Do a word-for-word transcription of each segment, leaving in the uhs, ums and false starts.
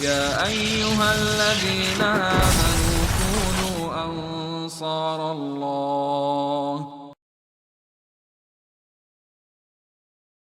يا أيها الذين آمنوا كونوا أنصار الله.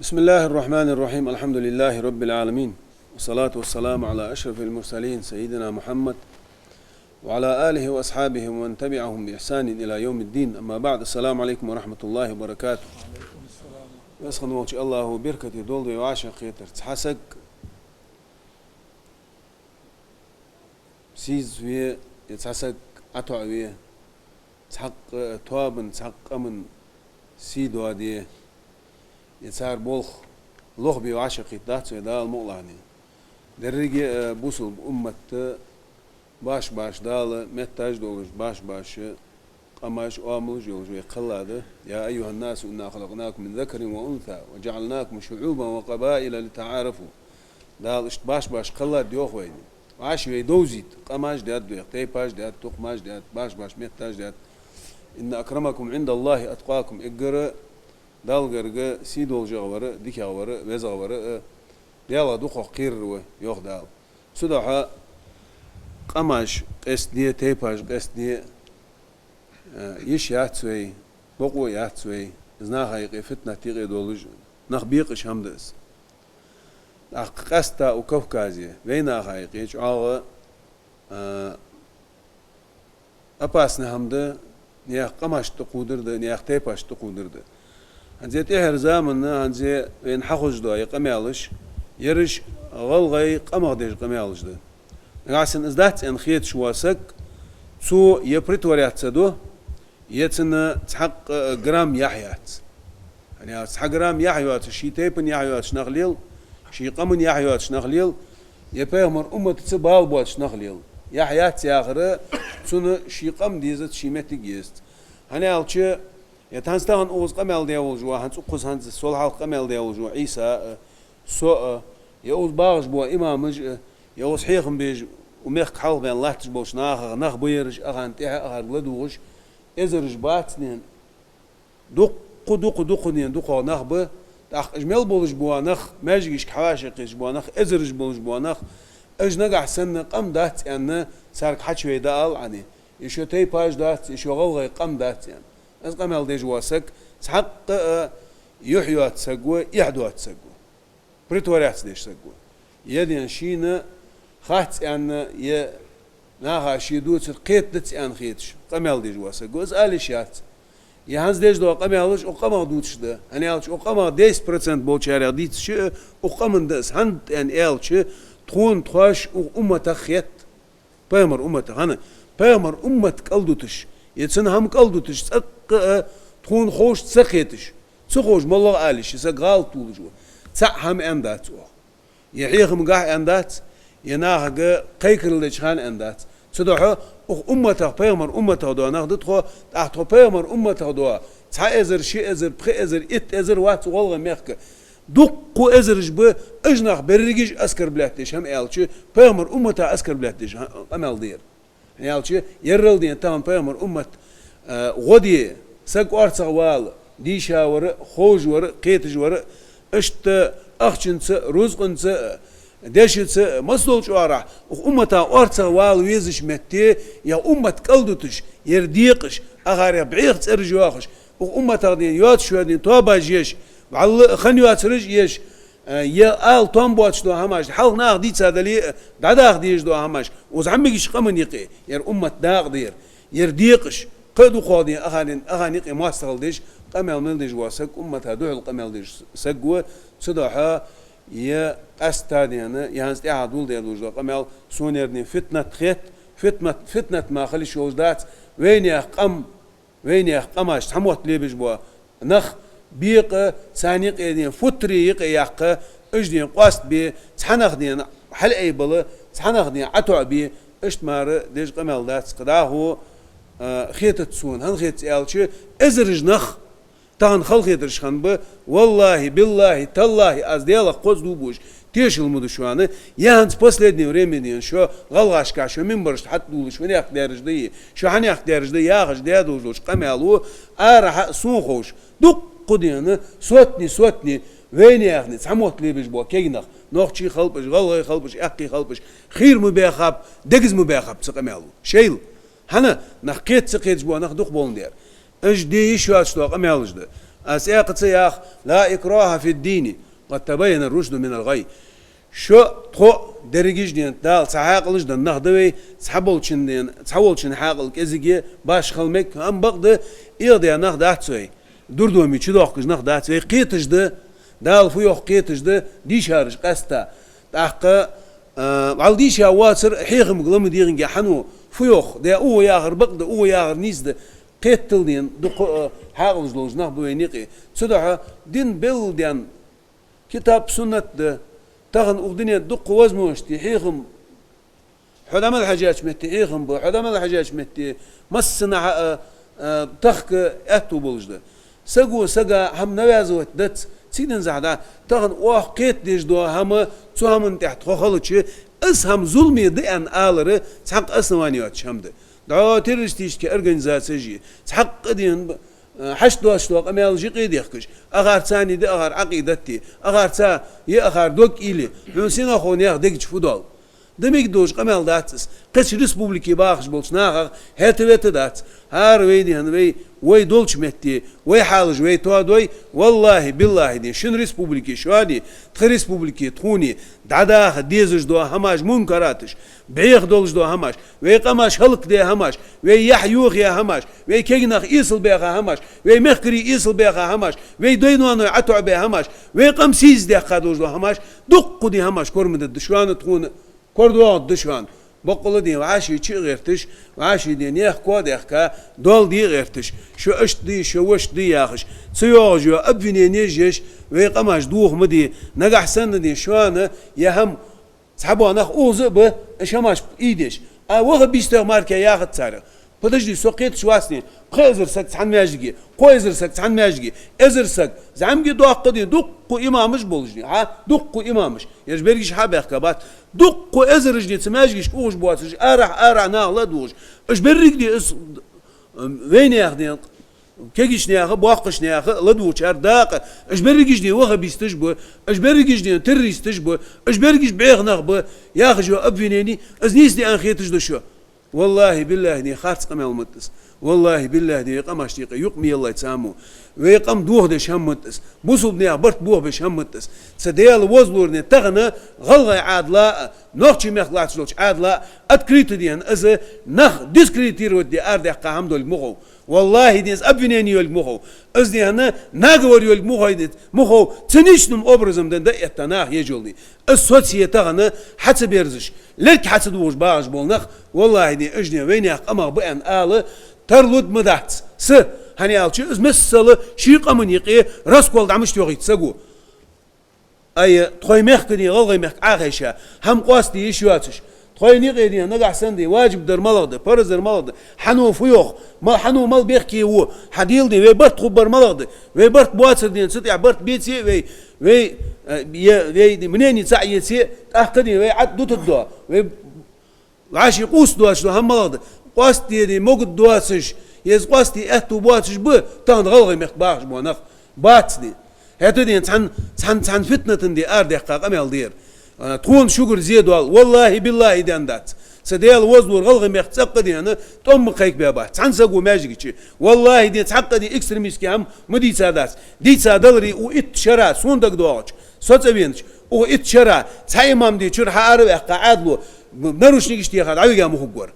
بسم الله الرحمن الرحيم. الحمد لله رب العالمين. والصلاة والسلام على أشرف المرسلين سيدنا محمد وعلى آله وأصحابه ومن تبعهم بإحسان إلى يوم الدين. أما بعد. السلام عليكم ورحمة الله وبركاته. Веза хинна волча АллахӀа беркате долда вай вӀашагӀкхетар. Цхьа саг сийсаз ве, е цхьа саг ӀотоӀаве, цхьаккха тоабан, цхьаккха къаман сий доаде, е цар болх лохбе вӀашагӀкхетаргдац вай Дала мукъалахь. Деррига а бусалба уммат баш-баш Дала метташ долаш, баш-баш къамаш, оамалаш йолаш вай кхеллад. يا أيها الناس إنا خلقناكم من ذكر وأنثى وجعلناكم شعوبا وقبائل لتعارفوا. Дала иштта баш-баш кхеллад йоах вайна. ВӀаший вай довзийта, къамаш даьд вайх, тайпаш даьд, тукхамаш даьд, баш-баш метташ даьд. إن أكرمكم عند الله أتقاكم. Эггара Далла гарга сий долашагӀа вар, дикагӀа вар, везагӀа вар, э, Даьлах дукхагӀа кхерар ва, йоах Дала. Цудухьа къамаш къестаде, тайпаш къестаде, э, йиш яц вай, бокъо яц вай, из наха юкъе, фитнат юкъе долаш, нах бекъаш хӀама да из. ТӀаккха къаьстта укх Кавказе, вай наха юкъе чӀоагӀа, э, опасни хӀама да, наьха къамашта тӀакхувдар да, наьха тайпашта тӀакхувдар да. ХӀанз тӀехьара заман, хӀанз вайна хьахозаш дола е къамаьлаш, ераш гӀалгӀай къамах деш къамаьлаш да. Нагахьа санна из дац аьнна хеташ вола саг, цо е притворяться ду, е цунна цхьаккха грамм яхь яц. ХӀана аьлча цхьа грамм яхь йоацаш, ший тайпан яхь йоацаш нах лел, ший къаман яхь йоацаш нах лел, е пайхамара умматаца бала боацаш нах лел. Яхь яц яхар, цунна ший къам дезац, ший моттиг езац. ХӀана аьлча, е хӀанз тахан укхаза къамаьл даь волаш ва, хӀанз укхаза, хӀанз сол хьалха къамаьл даь волаш ва Ӏийса а, со а, е укхаза багӀаш бола имамаш а, е укхаза хьехам беш, укх мехка хьалхабаьнна латташ болча нахах нах ба ераш, ахарна тӀехьа, ахарга ладувгӀаш, эзараш бац ден. Дукха, дукха, дукха ден дукхагӀа нах ба, тӀаккха уж мел болаш бола нах, маьждигашка хьавӀашагӀкхеташ бола нах, эзараш болаш бола нах, уж нагахьа санна къам дац аьнна, царга хьачуве дӀаала Ӏа, е шо тайпаш дац, е шо гӀалгӀай къам дац аьнна. Из къамаьл деш вола саг цхьаккха а юхь йоаца саг ва, эхь доаца саг ва. Притворяться деш саг ва. Е ден шийна хац аьнна, е наха ше дувцар кхетадац аьнна хеташ къамаьл деш вола саг ва. Из ала йиш яц. Е хӀанз деш дола къамаьлаш укх къамах дувцаш да. ХӀана аьлча укх къамах десять процент болчарех дийцача, укх къаман да из. ХӀана аьнна аьлча, тхона тхоаш укх умматах хет. Пайхамара умматах. ХӀана? Пайхамара уммат кӀалдуташ, е цун хӀама кӀалдуташ, цӀаккха а тхона ховш ца кхеташ, ца ховш моллагӀа ала йиш я, саг гӀалат волаш ва. ЦаӀ хӀама аьнна дац оаха. Е хьехамгахьа аьнна дац, е нахага кхайкарал деча хана аьнна дац. Цудухьа укх умматах, пайхамара умматах дола нах да тхо, тӀаккха тхо пайхамара умматах дола цхьа эзар, ши эзар, пхи эзар, итт эзар вац гӀалгӀай мехка. Дукха эзараш ба, уж нах берригаш оскорблять деш хӀама аьлча, пайхамара умматах оскорблять деш хӀа-, къамаьл да ер. ХӀана аьлча, еррал ден тахан пайхамара уммат, э, гӀо де, саг орцагӀвала, дийша вар а, ховш вар а, кхеташ вар а, иштта ахчанца, рузкъанца, дешаца, массадолча оагӀорахьа укх уммата орцагӀвала везача метте, е уммат кӀалдуташ, ер декъаш, ахарех бӀеха цӀераш йоахаш, укх умматах ден йоацаш йола ден тоабаш еш, вӀалла а хинна йоацараш еш, э, е ала тоам боацаш дола хӀамаш, хьалха наха дийца дале а, дӀадаха дезаш дола хӀамаш, укх зӀамигача къаман юкъе ер уммат дакъа да ер, ер декъаш, кхы а дукхагӀа ден ахарен, ахарен юкъе моастагӀал деш, къамаьл мел деш вола саг, уммата духьал къамаьл деш саг ва. Цудухьа е къаьстта ден, е хӀанз тӀехьа доладаь долаш дола къамаьл, сона ер ден фитнат хет, фитнат, фитнат мара хила йиш йолаш дац, вайнаьха къам, вайнаьха къамаш, цхьа мотт лебеш бола нах бекъа, царна юкъе ден футтарий юкъе яккха, уж ден къоастабе, цхьа нах ден хьалаайбала, цхьа нах ден ӀотоӀабе, иштта мара деш къамаьл дац. Кхы дӀахо, а, хетац сона, хӀана хетац аьлча, эзараш нах тахан халахетараш хинна ба, валлахӀи, биллахӀи, таллахӀи, аз Даьлах кхозза дув буаш, тешал ма ду шоана, е хӀанз последнее время ден шо гӀалгӀашка шо минбарашта хьатӀадувлаш, фу наькъ даьраш да е, шо хьа наькъ даьраш да яхаш, даь долаш долча къамаьло арахьа а сона ховш, дукха ден, сотни, сотни Вайнаьха цхьа мотт лебеш бола кегий нах, нохчий хилба уж, гӀалгӀай хилба уж, аьккхий хилба уж, хийра ма баьхаб, дегаза ма баьхаб цу къамаьло. Шоайла. ХӀана, нах кхета ца кхеташ бола нах дукха боландаь. Уж де йиш йоацаш дола къамаьлаш да. Аз цкъа ца йоах: «لا إكراه في الدين، قد تبين الرشد من الغي». Шо тхо дерригаш а ден Дала цхьа хьаькъалаш а денна нах да вай, цхьаболчун ден, цхьаволчун хьаькъал кӀезига башха хила мег, амма бакъда, эгӀадаь нах дац вай. Дурдоме чудоахкаш нах дац вай, кхеташ да, Дала фу йоах кхеташ да, дийшараш къаьстта. ТӀаккха, а, вӀалла дийша воацар хьехамга ла ма дегӀинге хьан ва, фу йоах, де укхо яхар бакъда, укхо яхар нийса да, кхетадалар ден, дукха, а, хьаькъалаш долаш нах ба вайна юкъе. Цудухьа дин белгала ден китаб, суннат да, тахан укх дунен дукха возможности, хьехам, хьо дӀа мел хьежача метте хьехам ба, хьо дӀа мел хьежача метте массанахьа а, а, тахка аьттув болаш да. Саго сага хӀама навязывать дац, цига денз хьа да, тахан оаха кхетадеш дола хӀама, цу хӀаман тӀехьа тхо хилча, из хӀама зуламе да аьнна алар цхьаккха основани йоацаш хӀама да. ДӀо террористически организацеш я, цхьаккха ден, а, хьашт доацаш дола къамаьлаш юкъе дехкаш, акхарца ни да акхар Ӏакъидат, акхарца я акхар дог уйла, хьона синагӀа хов наьха дега чу фу доал. Да мегаргдолаш къамаьл дац из. Кхыча республике бахаш болча нахах хӀета-вета дац. ХӀара вай ден, вай, вай долча метте, вай хьалаш вай тоадой, валлахӀи, биллахӀи ден, шун республике шоана, тха республике тхона, дӀадаха дезаш дола хӀамаш, мункараташ, бӀеха долаш дола хӀамаш, вай къамаш хӀалакдаь хӀамаш, вай яхь йохаяь хӀамаш, вай кегий нах эсалбаьха хӀамаш, вай мехкарий эсалбаьха хӀамаш, вай дай-ноаной ӀотоӀабаь хӀамаш, вай къам сийсаздаьккха долаш дола хӀамаш, дуккха ден хӀамаш кормадергда шоана, тхона кордоагӀаргда шоана. Бакъдолаш ден вӀаши чу а гӀерташ, вӀаши ден наьха коа а даьхка, доал де а гӀерташ, шо иштта да, шо вешта да яхаш, ца йоагӀаш йола обвиненеш еш, вай къамаш доха ма де, нагахьа санна ден шоана, я хӀама цхьабола нах укхаза а ба, уж хӀамаш ийдеш. А вахабистех мара кхы яхац царех. Подожди, со кхеташ вац ден, пхи эзар саг цхьан маьждиге, кхо эзар саг цхьан маьждиге, эзар саг, зӀамига доккха ден, дуккха имамаш болаш ден, хьа, дуккха имамаш. Ераш берригаш хьа а баьхка бац. Дуккха эзараш ден цу маьждигашка ухаш боацаш, арахьа, арахьа наха ладувгӀаш. Уж берригаш ден из, м, вайнаьха ден, кегийча наьха, боккхийча наьха ладувгӀачар дакъа, уж берригаш ден вахабисташ ба, уж берригаш ден террористаш ба, уж берригаш бӀеха нах ба, яхаш йола обвинени, из нийса да аьнна хеташ да шо. ВаллахӀи, биллахӀи ден, харц къамаьл ма да из. ВаллахӀи, биллахӀи ден, вай къамашта юкъе юкъ ма еллай цхьаммо. Вай къам дохадеш хӀама ма да из. Бусалба наьха барт бохабеш хӀама ма да из. Цу Даьла возалора ден тахан гӀалгӀай Ӏаьдала а, нохчий мехка латташ долча Ӏаьдала а открыто ден из нах дискредитировать де арадаьккха хӀама долга ма хов. ВаллахӀи ден, из обвинени йолга ма хов. Из ден наговор йолга ма хов, ма хов, циничным образом ден дӀаэтта наха еш йола ден. Из соцае тахан хьа ца берзаш, лерг хьа ца дугӀаш багӀаш бола нах, валлахӀи ден, уж ден вайнаьха къамах ба аьнна ала тарлуд ма дац са, хӀана аьлча из миссел ший къаман юкъе раскол дӀа мишта йохийт саго. Ай, тхоай мехка ден, гӀалгӀай мехка Ӏохайша, хӀама къоастаде йиш йоацаш, тхоай юкъе ден нагахьа санна ден важиб дар малагӀа да, параз дар малагӀа да, хьан ва фу йоах, ма-, хьан ва мел бехке ва, хьа дийла ден вай барт хургбар малагӀа да, вай барт боацар ден, цу тӀехьа барт беце а вай, вай, э, е, вай мнени цаӀ еце а, тӀаккха ден вай Ӏад дутаргдоа, вай вӀаши къоастадоацаш дола хӀама малагӀа да, къоастаде ден могаргдоацаш, е из къоастаде аьттув боацаш ба тахан гӀалгӀай мехка бахаш бола нах, бац ден. ХӀаьта ден цхьан, цхьан, цхьан фитнатан ден арадаьккха къамаьл да ер. А, тхона шугара зе доал, валлахӀи, биллахӀи ден дац. Цу Даьла возалора гӀалгӀай мехка цӀаккха ден тӀом ма кхайкабаь бац цхьан саго маьждига чу. ВаллахӀи ден цхьаккха ден экстремистски хӀама ма дийца дац. Дийца даларе укх итт шера, сона дагадоагӀача, со цӀавенача, укх итт шера цхьа имам ден чура хьаара а ваьккха Ӏаьдало, наручникаш теха дӀавига ма хургвар.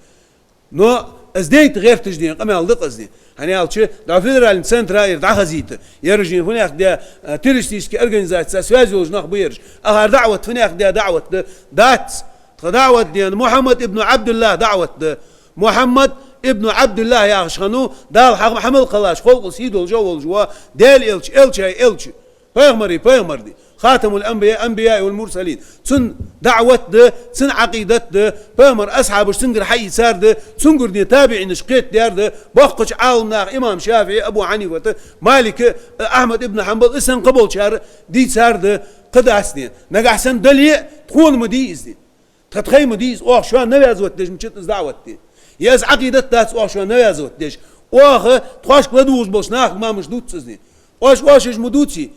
Но из дайта гӀерташ ден къамаьл да-кх из ден. ХӀана аьлча, дӀа федеральни центра ира дӀахазийта. Ераш ден фуннагӀа де, а, террористически организацеца связь йолаш нах ба ераш. Акхар даӀват фуннагӀа де даӀват да? Дац. Тха даӀват ден Мухьаммад ибн ӀабдуллахӀ даӀват да. Мухьаммад ибн ӀабдуллахӀ яхаш хиннав Дала хьа-, хьа мел кхеллача халкъал сий долаш а волаш вола Даьла элча, элчай элча. Пайхамарий пайхамар да. خاتم الأنبياء، أنبياء والمرسلين. Цун даӀват да, цун Ӏакъидат да, пайхамара асхьабаш цунгара хьаийцар да, цунгара ден табиӀинаш кхетадаьр да, боккхача Ӏаламнаха имам ШафиӀи, Абу Хьанифата, Малика, Ахьмад ибн Хьанбал, из санна кхыболчар дийцар да, кхы дац ден. Нагахьа санна дале а, тхона ма дий из ден. Тха тхоай ма дий из, оаха шоана навязывать деш ма дац из даӀват ден. Е из Ӏакъидат дац оаха шоана навязывать деш. Оаха тхоашка ладувгӀаш болча нахага ма муш дувц из ден. Оаш, оаш уж ма дувций.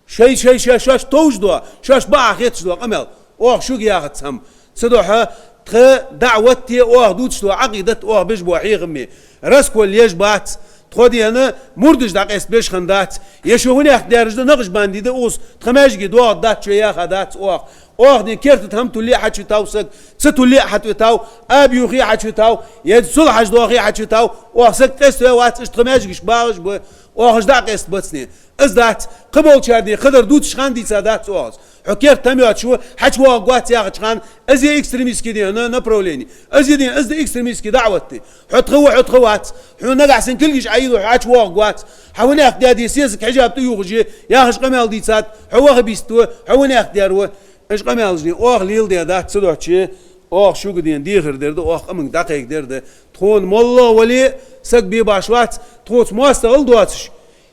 Шоай, шоай, шоай, шоаш товш дола, шоаш бакъахьа хеташ дола къамаьл. Оаха шуга яхац хӀама. Цудухьа тха даӀват е оаха дувцаш дола Ӏакъидат, оаха беш бола хьехам е раскол еш бац. Тхо дена мурдаш дӀакъаста беш хиннадац. Е шо хӀунех дераш да, накъаш банди да ус, тха маьждиге доагӀаргдац шо яха дац оаха. Оаха ден керта тӀа хӀама тулле а хьачувитав саг, ца тулле а хьатӀавитав, аба юхе а хьачувитав, е цул хьажа дохе а хьачувитав, оаха саг къаьста вац, иштта тха маьждигаш багӀаш ба, оаха уж дӀакъаста бацане. Из дац, кхыболчар ден кхыдар дувцаш хана дийца дац оаха из. Хьо керта тӀа ма йоацаш ва, хьачувоагӀаргвац яхача хана, из я экстремистски ден направлени. Из я ден, из да экстремистски даӀват де. Хьо тха ва, хьо тха вац. Хьона нагахьа санна кулгаш Ӏайилла, хьо хьачувоагӀаргвац. Хьо хӀунех даьд е сесаг хьижаб тӀа юхаш е, яхаш къамаьл дийцад, хьо ваха бистта ва, хьо хӀунех даьр ва. Уж къамаьлаш ден оаха леладаь дац, цудухьа оаха шуга ден дехар дар да, оаха къаманга дӀакхайкадар да. Тхона моллагӀа вале а саг бе баш вац, тхоца моастагӀал доацаш.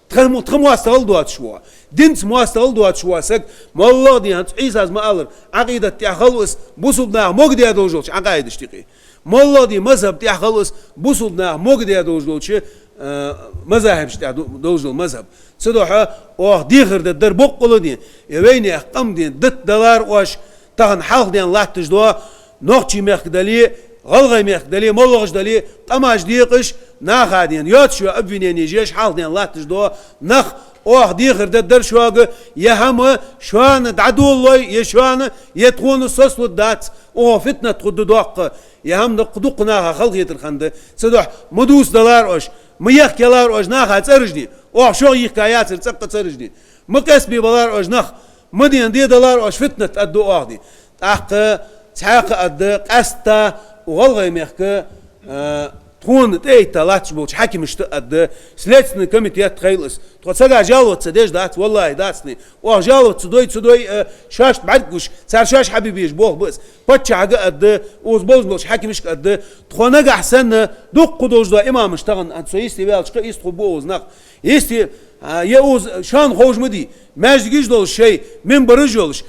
Тха, тха моастагӀал доацаш ва. Динца моастагӀал доацаш ва саг, моллагӀа ден, хӀанз Ӏийсас ма аллара, Ӏакъидат тӀехь хала ва из, бусалба наха могадаь долаш долча Ӏакъаидашта юкъе. МоллагӀа ден мазхӀаб тӀехь хала ва из, бусалба наха могадаь долаш долча, э, мазахӀибаш тӀехь ду-, долаш дола мазхӀаб. Цудухьа оаха дехар дар дар боккъала ден, е вайнаьха къам ден, дат далар оаш, тахан хьалха ден латташ дола, Нохчий мехка дале, ГӀалгӀай мехка дале, моллагӀаш дале, къамаш декъаш, наха ден йоацаш йола обвинени еш, хьалха ден латташ дола нах, оаха дехар дар дар шуга, е хӀама шоана дӀадолалой, е шоана, е тхона соцалургдац, оаха фитнат хургда доккха, е хӀама дукха, дукха наха халахетар хиннад. Цудухьа ма дувцадалар оаш, ма ехкаялар оаш наха цӀераш ден, оаха шох йихка яцар цӀаккха цӀераш ден. Ма къаьстабе балар оаш нах, ма ден де далар оаш фитнат, аргда оаха ден. ТӀаккха цхьаькха аргда, къаьстта укх ГӀалгӀай мехка, а, тхона тӀаэтта латташ болча хьакимашта аргда, Следственный комитет хийла из. Тхо цхьаккха жаловаться деш дац, валлахӀи, дац ни. Оаха жаловаться дой, ца дой, а, шоашта бӀаргагуш, цар шоаш хьабе безаш болх ба из. Паччахьага аргда, укхаза болаш болча хьакимашка аргда, тхо нагахьа санна дукха долаш дола имамаш тахан, а, со йисте ваьлча, кхы йистхургба укхаза нах. Йисте, а, е укхаза шоана ховш ма дий, маьждигаш долаш шоай, минбараш йолаш,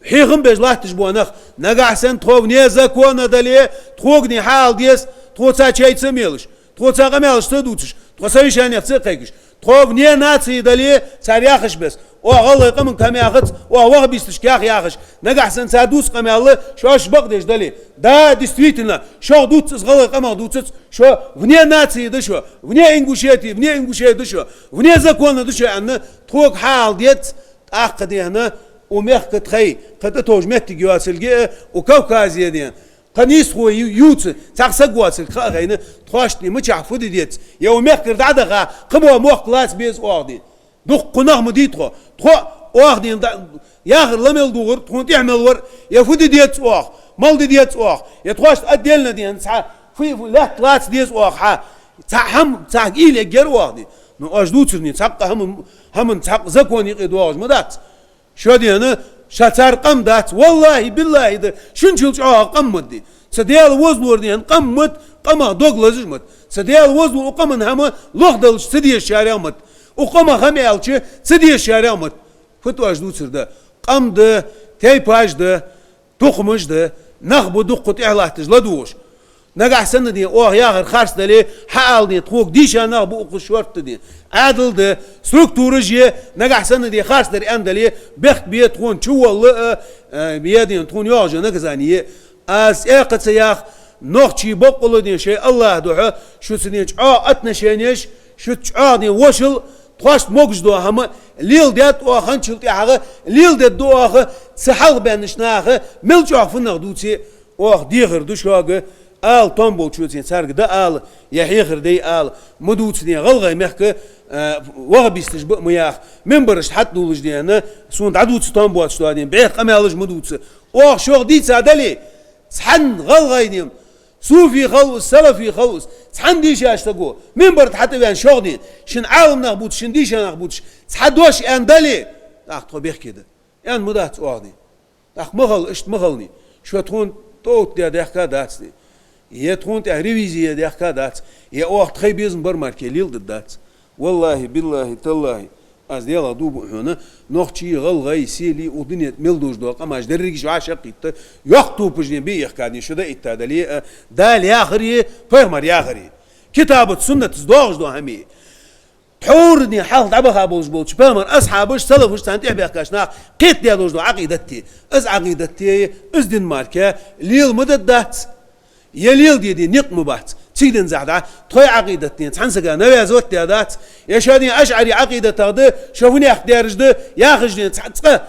хьехам беш латташ бола нах, нагахьа санна тхо вне закона дале, тхога ден хьаала деза, тхоца чай ца мелаш, тхоца къамаьлаш ца дувцаш, тхо совещанех ца кхайкаш, тхо вне нации дале, цар яхаш беса, оаха гӀалгӀай къаманга хӀама яхац, оаха вахабисташка яха яхаш, нагахьа санна цар дувца къамаьл шоаш бакъдеш дале. Да, действительно, шох дувц из, гӀалгӀай къамах дувцац, шо вне нации да шо, вне Ингушетии, вне Ингушетии да шо, вне закона да шо аьнна, тхога хьаала деза, тӀаккха ден, укх мехка тхоай кхы тӀатовжа моттиг йоацилга, укх Кавказе ден, кхы нийсхо ю-, ювца, цхьаккха саг воацилга ха а хайна, тхоашта ден мичахьа фу де деза, е укх мехкара дӀадаха, кхыбола мохк лаца беза оаха ден. Дукха нах ма дий тхо. Тхо оаха ден да-, яхар ла мел дугӀар, тхона тӀехьа мел вар, е фу де деза оаха, мала де деза оаха, е тхоашта отдельно ден, цхьа фу, фу лаьтта лаца деза оаха, хьа, цхьа хӀама, цхьа уйла эггара оаха ден. Ну, оаш дувцар ни, цхьаккха хӀама, хӀаман цхьаккха закон юкъе доагӀаш ма дац. Шо дена, ша цар къам дац, валлахӀи, биллахӀи да, шун чул чӀоагӀа къам ма дий. Цу Даьла возалора ден къам ма да, къамах дог лазаш ма да. Цу Даьла возалора укх къаман хӀама лохдалча ца дезачарех ма да. Укх къамах хӀама аьлча ца дезачарех ма да. Фу да оаш дувцар да? Къам да, тайпаш да, тукхамаш да, нах ба дукха тӀехьа латташ ладувгӀаш. Нагахьа санна ден оаха яхар харц дале, хьаала ден, тхога дийша нах ба укхаза шортта ден. Ӏаьдал да, структураш я, нагахьа санна ден харц дар аьнна дале, бехк бе тхона чувалла а, а, е ден тхона йоагӀаш йола наказани я. Аз цӀаькха ца ях, нохчий боккъала ден шоай АллахӀа духьа, шуца ден чӀоагӀа отношенеш, шуца чӀоагӀа ден вошал, тхоашта могаш дола хӀама леладаьд оаха, хӀанзчул тӀехьагӀа леладергда оаха, цу хьалха баьннача наха мел чӀоагӀа фуннагӀа дувце, оаха дехар ду шуга, ала том болчоа царга дӀаала, е хьехар дай ала, ма дувца ден гӀалгӀай мехка, а, вахабисташ ба а ма яха, минбарашта хьатӀадувлаш ден, сона дӀадувца том боацаш дола ден, бӀеха къамаьлаш ма дувца. Оаха шох дийца дале, цхьан гӀалгӀай ден, суфи хилва из, салафи хилва из, цхьан дийшача саго, минбар тӀа хьатӀавена шох ден, шун Ӏаламнах бувцаш, шун дийша нах бувцаш, цхьа дош аьнна дале, тӀаккха тхо бехке да. Аьнна ма дац оаха ден. ТӀаккха ма хала, иштта ма хала ни. Шо тхона тӀаоттадаь даьхка дац ни. Е тхона тӀа ревизи яь даьхка дац. Е оаха тхоай безам бар мара кхы леладергдац. ВаллахӀи, биллахӀи, таллахӀи, аз Даьлах дув буъ хьона, нохчий, гӀалгӀай, селий, укх дунен тӀа мел долаш дола къамаш дерригаш вӀашагӀкхийтта, йоккха топаш ден бе ехка ден шо дӀаэтта дале а, Дала яхари, пайхамара яхари, китабаца, суннатаца доагӀаш дола хӀамеи. Тхьовра ден хьалха дӀабаха болаш болча пайхамара асхьабаш, салафаш, царна тӀехьа баьхкача наха кхетадаь долаш дола Ӏакъидат да. Из Ӏакъидат да, из дин мара лела ма даддац. Е лела де ден никъ ма бац. Цига денз хьа да, тхоай Ӏакъидат ден цхьан сага навязывать даь дац. Е шо ден ашӀари Ӏакъидатах да, шо фунех дераш да, яхаш ден цхьа цкъа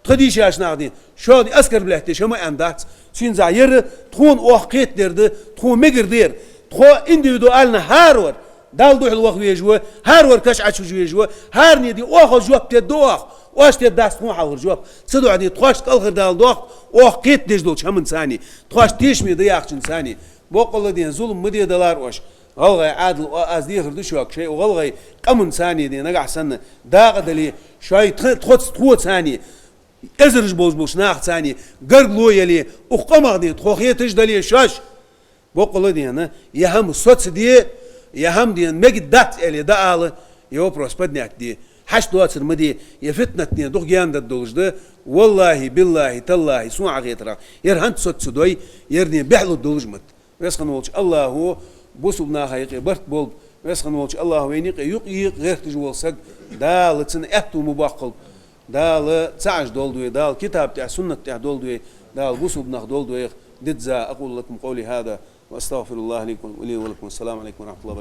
тха дийшача наха ден, шо ден оскорблять де, шо ма аьннадац. Цуьнца ер тхона оаха кхетадер да, тхона мегар да ер. Тхо индивидуально хӀаравар Далла духьал ваха везаш ва, хӀаравар каша Ӏочувужа везаш ва, хӀаране ден оаха жоп дергда оаха, оаш дергдац тхона хьалхара жоп. Цудухьа ден тхоашта кӀалхардала доагӀа, оаха кхетадеш долча хӀаманца а, тхоашта тешаме да яхачунца а. Боккъала ден зулам ма де далар оаш. ГӀалгӀай Ӏаьдал, о, аз дехар да шуга, шоай гӀалгӀай къаманца а ден нагахьа санна дакъа дале, шоай тха-, тхоц-, тхоца а эзараш болаш болча нахаца а гаргало яле, укх къамах ден тхо хеташ дале шоаш. Боккъала ден, е хӀама соцаде, е хӀама ден мегаргдац аьле дӀаала, е вопрос поднять де. Хьашт доацар ма де, е фитнат ден дукха гаьна дергдолаш да, валлахӀи, биллахӀи, таллахӀи, сона Ӏохетарах, ер хӀанз соцаца дой, ер ден бехлургдолаш ма да. Веза хинна волча АллахӀо бусалба наха юкъе барт болба. Веза хинна волча АллахӀо вайна юкъе юкъ-юкъ гӀерташ вола саг, Дала цун аьттув ма боаккхалба. Дала цхьа Ӏаш долда вай, Дала китаба тӀа, суннат тӀа долда вай, Дала бусалба нах долда вайх дизза. أقول لكم قولي هذا وأستغفر الله لي ولكم. السلام عليكم ورحمة الله وبركاته.